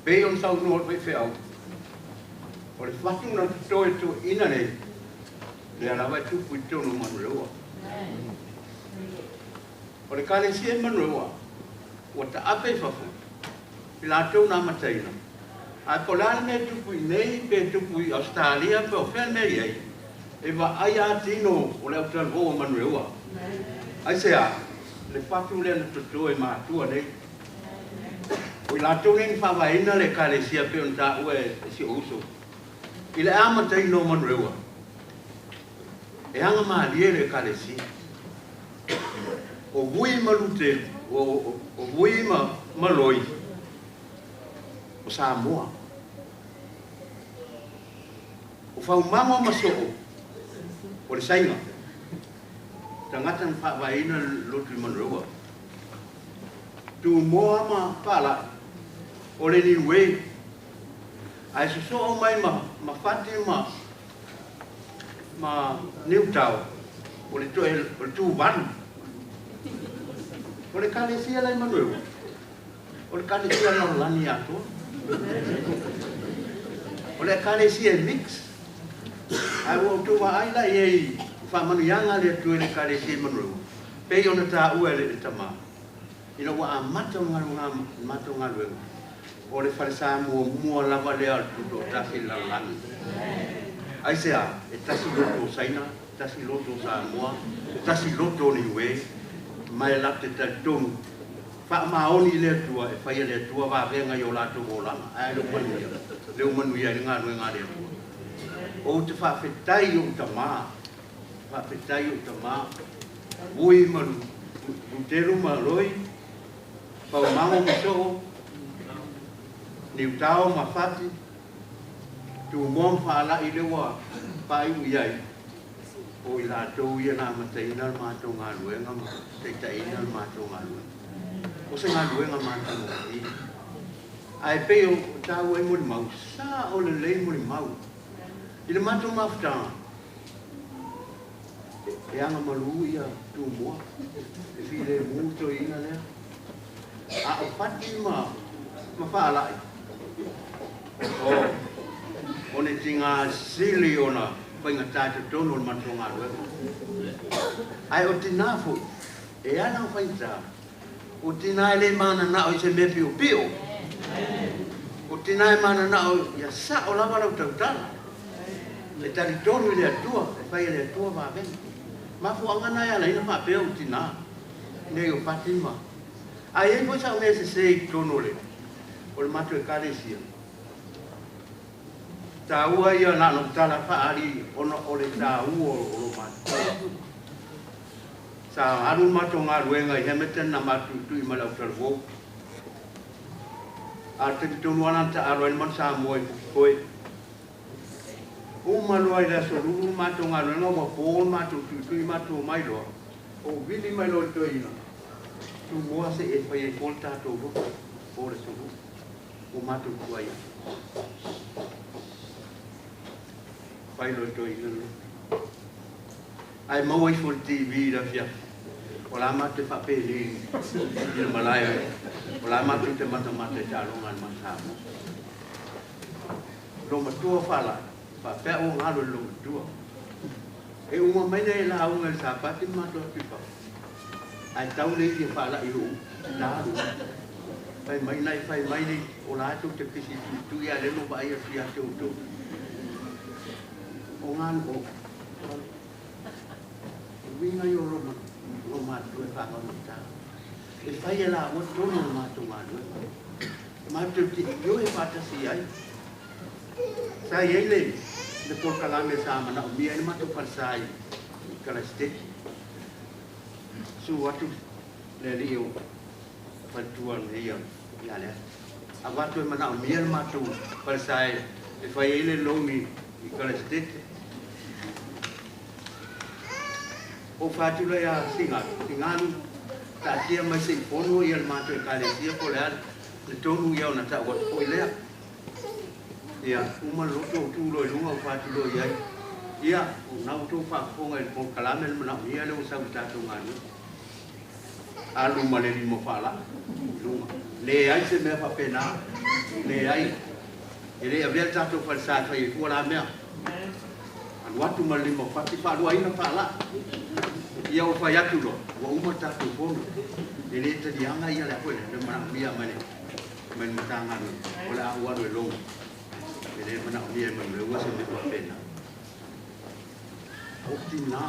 Pei ona saunoa le faifeau, o le fatu na totoe e toeaiina nei, lea lava e tupu i totonu o Manuleleua. O le Ekalesia i Manuleleua, ua taape i fafo i latou na amataina, ae po o le a le mea e tupu i inei pe tupu i Ausetalia pe o fea le mea e i ai, e vaai lava tino o le autalavou o Manuleleua. Aisea? Le fatu lea na totoe e matua nei. O i latou nei na faavaeina le Ekalesia pei ona taua e si ou uso. I le amataina o Manuleleua, e agamalie le Ekalesia. O Vui ma Luteru, o Vui ma Loi, o Samoa. O Faumago ma Soo, o le Saina. Tagata na faavaeina le lotu i Manuleleua. Tumoa ma Faalai, o le Niue. Ae sosoo mai ma Fati ma Niutao, o le Tuvalu. O le Ekalesia la i Manuleleua, o le Ekalesia lalolagi atoa. O le Ekalesia e mix. Ae ua outou vaai la i ai i faamanuiaga a le Atua i le Ekalesia i Manuleleua, pei ona taua e le tama, ina ua amata le matou galuega, o le falesa muamua lava lea o le Tutoatasi i le lalolagi. Aisea? E tasi loto o Saina, tasi loto o Samoa, tasi loto o Niue, ma e latou te talitonu faamaoni i le Atua e faia le Atua vavega i o latou olaga, ae le o manuia, le o manuia ai le galuega a le Atua. Ou te faafetai i ou tama, faafetai i ou tama, Vui ma Lutelu ma Loi, Faumago ma Soo, Niutao ma Fati, Tumoa ma Faalai lea ua faaiu i ai, o i latou ia na amataina le matou galuega ma taitaiina le matou galuega. O se galuega matagofie. Ae pei o taua ai molimau, sao lelei molimau. I le matou mafutaga, e agamalu ia Tumoa, e filemu toeaina lea. A o Fati ma Faalai, o le tiga sili ona faigata i totonu o le matou galuega. Ae o tina foi, e ala ona faigata, o tina e le mananao i se mea piopio. O tina e mananao ia sao lava lau tautala. E talitonu i le Atua, e fai e le Atua vavega. Mafuaaga na e ala ai ona faapea o tina nei o Fati ma. Ae i ai foi sau mea sese i totonu o le matou Ekalesia. Taua ia na ona tala faaali ona o le taua o lo matou. Sa alu le matou galuega i Hamilton na matou tuitui ma le autalavou. A o le taimi tonu lava na taalo ai le manu Samoa i Pukekohe. Uma loa i le aso Lulu le matou galuega ua po le matou tuitui matou omai loa. Ou vili mai loa i le toeaina, Tumoa se i e fai ai fua le tatou lotu po le aso Lulu. Ua matou tuai ai. Fai loa i le toeaina le lotu. Ae maua ifo i le TV i le afiafi, o la matou te faapelei i le malae, o la matou te matamata i taaloga a le Samoa. Lo matua Faalai, faapea ua galo i le loomatua. E uma mai nei lauga i le Sapati ma matou atu i fafo. Ae tau le ili e Faalai i lou talu. Fai mai nai fai mai nei, o la tou te pisi tuitui a le no vaai atu ia te outou. O ngā o uiga i o lo matua e whangaunata. E whai e la ua tonu o matou galuega. Matou te ioe faatasi ai. Sa i ai le polokalame sa manaomia ai le matou falesa i Kalaseteki. Susu atu le alii o faletua nei ia Leata. Avatu e manaomia le matou falesa e fai ai le loan i Kalaseteki. Ou fai atu lea ia Sigalu, Sigalu, taatia mai se i fono ia le matou Ekalesia po o le a le tonu ia ona tau atu foi lea. Ia, uma le lotu ou tu loa i luga ou fai atu loa i ai, ia, o lena ua outou faafofoga i le polokalame le manaomia lea ua sau i le tatou galuega. Alu ma le lima faalaa i luga. Leai se mea faapena, leai. E le avea le tatou falesa e fai ai fua la mea. Alu atu ma le lima o fati faaluaina faalaa. Ia ua fai atu loa, ua uma le tatou fono. E le taliaga ia le a foi le manaomia mai le mai le Matagaluega, o le a ou alu e logo. E le manaomia e Manuleleua se mea faapena. O tinā,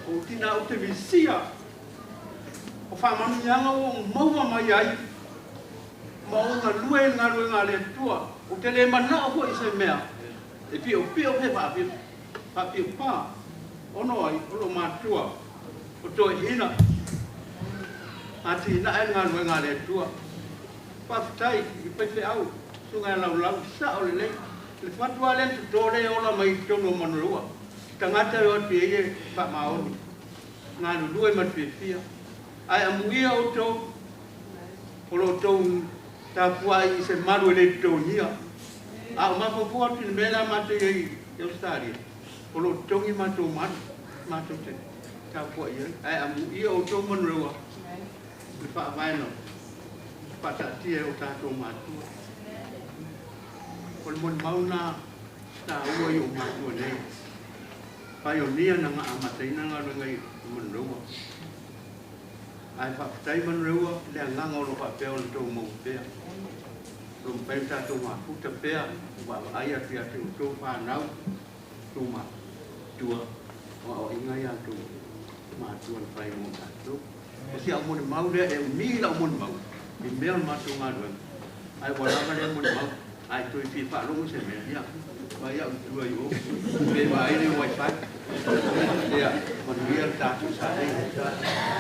o tinā ou te misia o faamanuiaga ua ou maua mai ai ma ou galue i le galuega a le Atua. Ou te le manao foi i se mea e piopio pe faapiopa ona o ai o lou matua o toeaiina atinae le galuega a le Atua. Faafetai i faifeau, susuga ia Laulauti, sao lelei. Le fatu lava lea na toto lea e ola mai i totonu o Manuleleua. Tagata e o atu i ai e faamaoni, galulue ma le fiafia. Ae amuia outou o lo o outou tapuai i se malu e le totogia. A o mafaufau atu i le mea le a matou i ai i Ausetalia, o lo o totogi matou malu, matou te tapuai ai. Ae amuia outou Manuleleua i le faavae na faataatia e o tatou matua. O le molimau lena taua i ou matua nei. Paionia na amataina galuega i Manuleleua. Ae faafetai Manuleleua i le agaga o lo o faapea ona outou maua pea. O lo o mafai ona tatou mafuta pea, vaavaai atu ia te outou fanau, outou matua, o aoaiga ia outou matua na fai mo tatou. O si au molimau lea e umi lau molimau i mea o le matou galuega. Ae ua lava lea molimau. Ae toe fia faalogo se mea, ia, vai au i tua i o, pe vaai le wifi. Ia, manuia le tatou Salega.